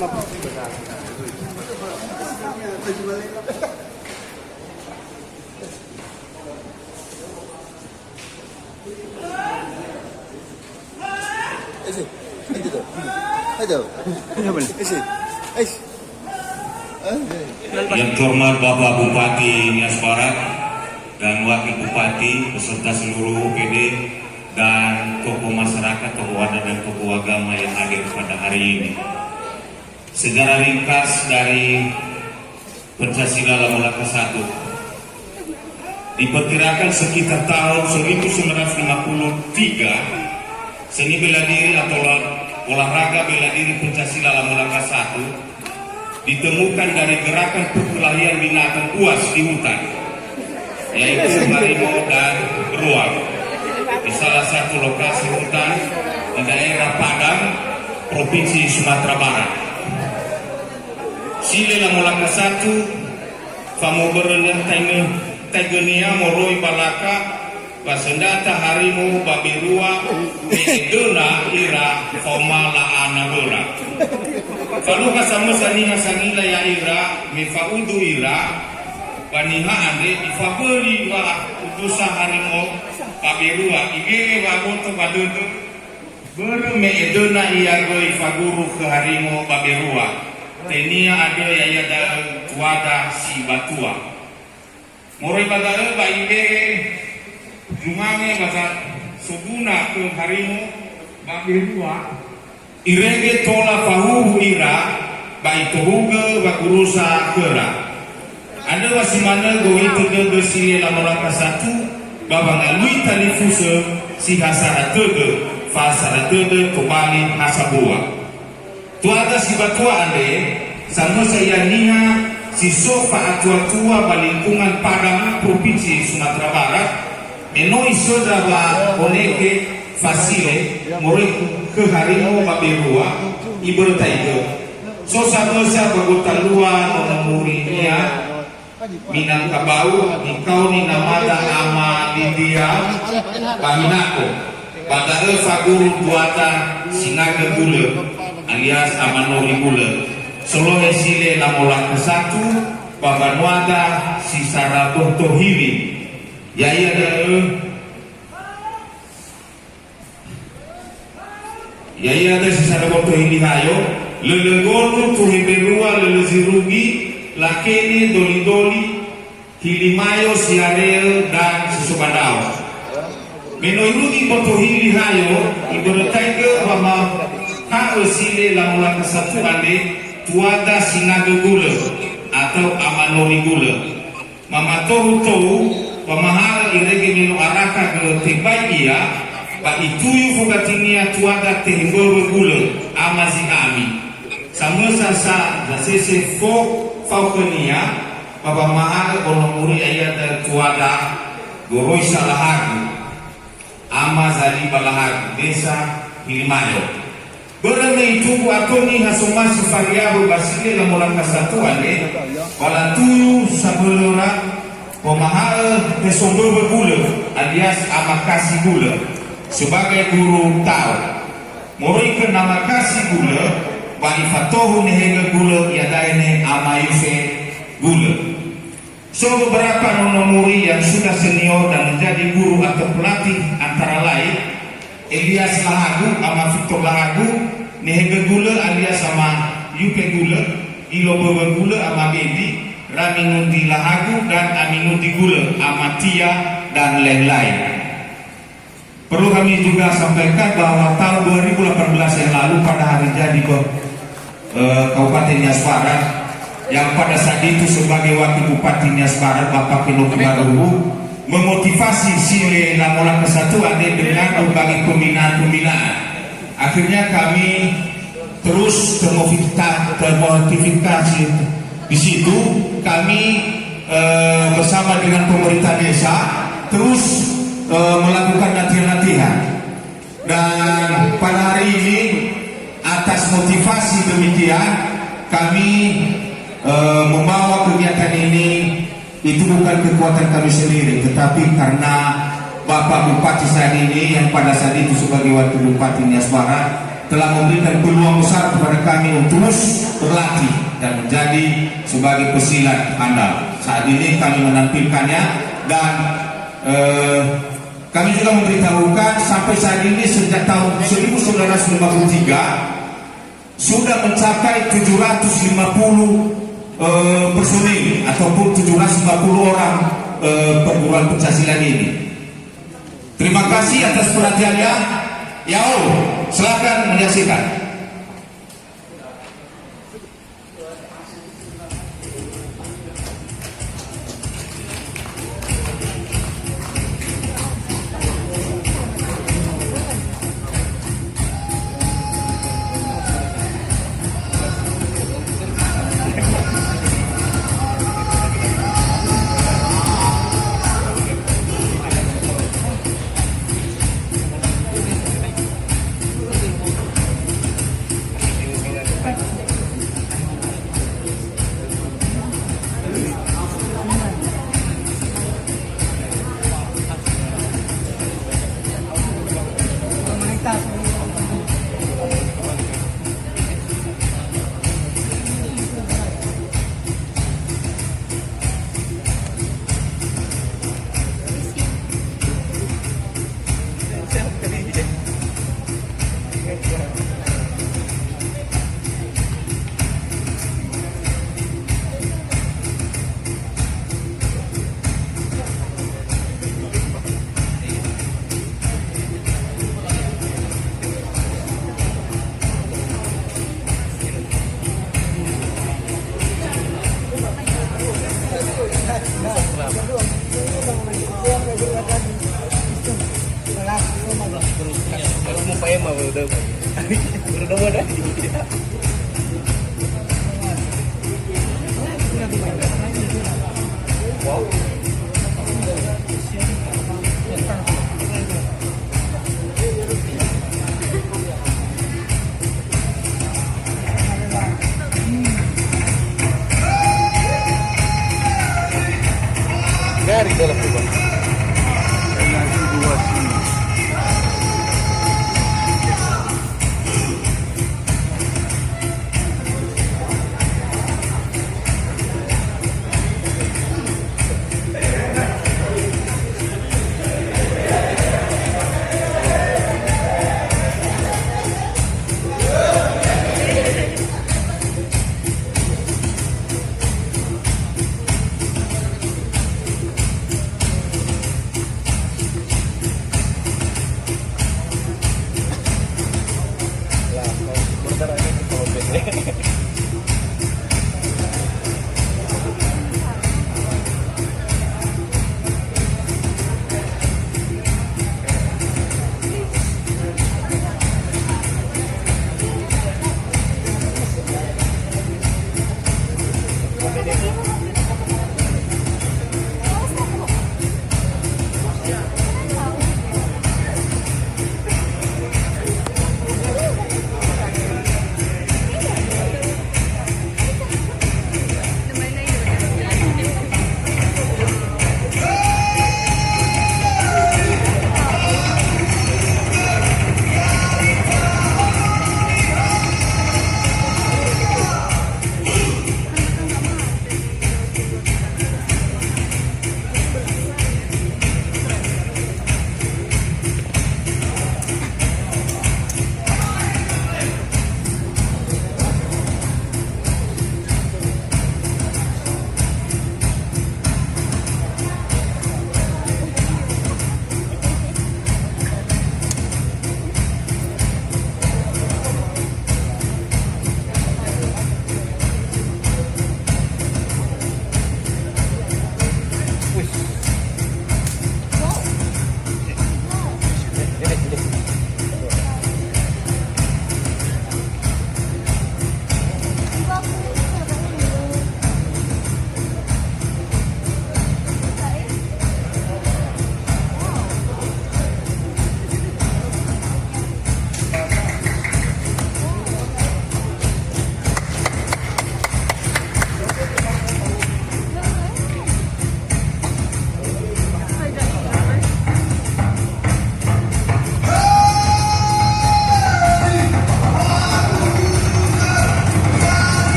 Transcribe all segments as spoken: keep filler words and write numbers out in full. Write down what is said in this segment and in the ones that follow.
Yang terhormat Bapak Bupati Nias Barat dan Wakil Bupati beserta seluruh O P D dan tokoh masyarakat, tokoh adat dan tokoh agama yang hadir pada hari ini. Sejarah ringkas dari Pancasila Lamolaka satu. Diperkirakan sekitar tahun seribu sembilan ratus lima puluh tiga, seni bela diri atau olah-, olahraga bela diri Pancasila Lamolaka satu ditemukan dari gerakan perkelahian binatang buas di hutan, yaitu harimau dan beruang, di salah satu lokasi hutan di daerah Padang, Provinsi Sumatera Barat. Sile Lamolaka satu, famobörö tainö-, taigönia moroi ba laka, ba söndrata harimau ba berua, me edöna ira faoma la'a nawöra. Falukha samösa niha sangila ya'ira, me fa'udu ira, ba niha andre ifaböli wa'udusa harimau ba berua, iwewe wa'aboto ba dödö, börö me edöna ia göi faguru khö harimau ba berua, tenia andrö ya'ia da'ö tuada si batua. Moroi ba da'ö ba ibe'e zumange ba za-, soguna khö harimau ba berua, irege tola fahuhu ira ba itohugö wagurusa khöra. Andrö wa si manö gohitö dödö Sile Lamolaka satu ba wangalui talifusö si ha sara tödö, fa sara tödö tobali ha sambua. Tuada si batua andre, samösa ia niha si so fa'atua-tua ba lingkungan Padang, Provinsi Sumatera Barat, me no isöndra wa onege fasile moroi khö harimau ba berua, ibörötaigö. So samösa ba gotalua nono murinia, Minangkabau, nikaoni namada Ama Lidia ba Hinako. Ba da'ö faguru tuada Sinagö Gulö alias Ama Nori Gulö. Solohe Sile Lamolaka satu ba mbanuada si sara boto hili. Ya'ia da'ö Ya'ia da'ö si sara boto hili hayo, lölö ngolu, tuhe berua, lölö zirugi, lakene, doli-doli, hili mayo, siare'ö, dan si so ba ndao. Me no irugi boto hili hayo, ibörötaigö wamaha'ö Sile Lamolaka satu andre tuada Sinagö Gulö atau Ama Nori Gulö. Mamatohu tou, wamaha'ö irege me no araka gö tebai ia, ba ituyu fogatinia tuada Tehemböwö Gulö, Ama Zi'ami. Samösa sa zasese fo fao khönia, ba wamaha'ö ono muri ya'ia da'ö tuada Goroisa Lahagu. Ama Zali ba Lahagu, Desa Hilimayo. Börö me itugu ato niha somasi fariahu ba Sile Lamolaka satu andre, ba latuyu sabölöra, wamaha'ö Tesondöwö Gulö alias Ama Kasi Gulö sebagai guru tao. Moroi khö Nama Kasi Gulö, ba ifatohu nehegö gulö, iada'e ne Ama Yuse Gulö. So beberapa nono muri yang sudah senior dan menjadi guru atau pelatih, antara lain Elias Lahagu, Ama Victor Lahagu, nehegö gulö alias Ama Yuke Gulö, Iloböwö Gulö, Ama Bendi, Raminudi Lahagu, dan Aminudi Gulö, Ama Tia, dan lain-lain. Perlu kami juga sampaikan bahwa tahun dua ribu delapan belas yang lalu pada hari jadi Ko-, eh, Kabupaten Nias Barat, yang pada saat itu sebagai Wakil Bupati Nias Barat, Bapak Kenoki Maruhu, memotivasi Sile Lamolaka satu andre dengan berbagai pembinaan-pembinaan. Akhirnya kami terus termotivita-, termotivasi di situ. Kami, eh, bersama dengan pemerintah desa terus, eh, melakukan latihan-latihan. Dan pada hari ini, atas motivasi demikian, kami, eh, membawa kegiatan ini. Itu bukan kekuatan kami sendiri, tetapi karena Bapak Bupati saat ini yang pada saat itu sebagai Wakil Bupati Nias Barat, telah memberikan peluang besar kepada kami untuk terus berlatih dan menjadi sebagai pesilat andal. Saat ini kami menampilkannya dan, eh, kami juga memberitahukan sampai saat ini sejak tahun seribu sembilan ratus lima puluh tiga sudah mencapai tujuh ratus lima puluh, eh, personil ataupun tujuh ratus lima puluh orang, eh, perguruan pencaksilat ini. Terima kasih atas perhatiannya. Yao, silakan menyaksikan. Kalau mau pakai mah udah. Udah dua dah. Dari dalam lubang.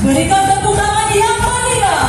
Berikan tepuk tangan yang meriah.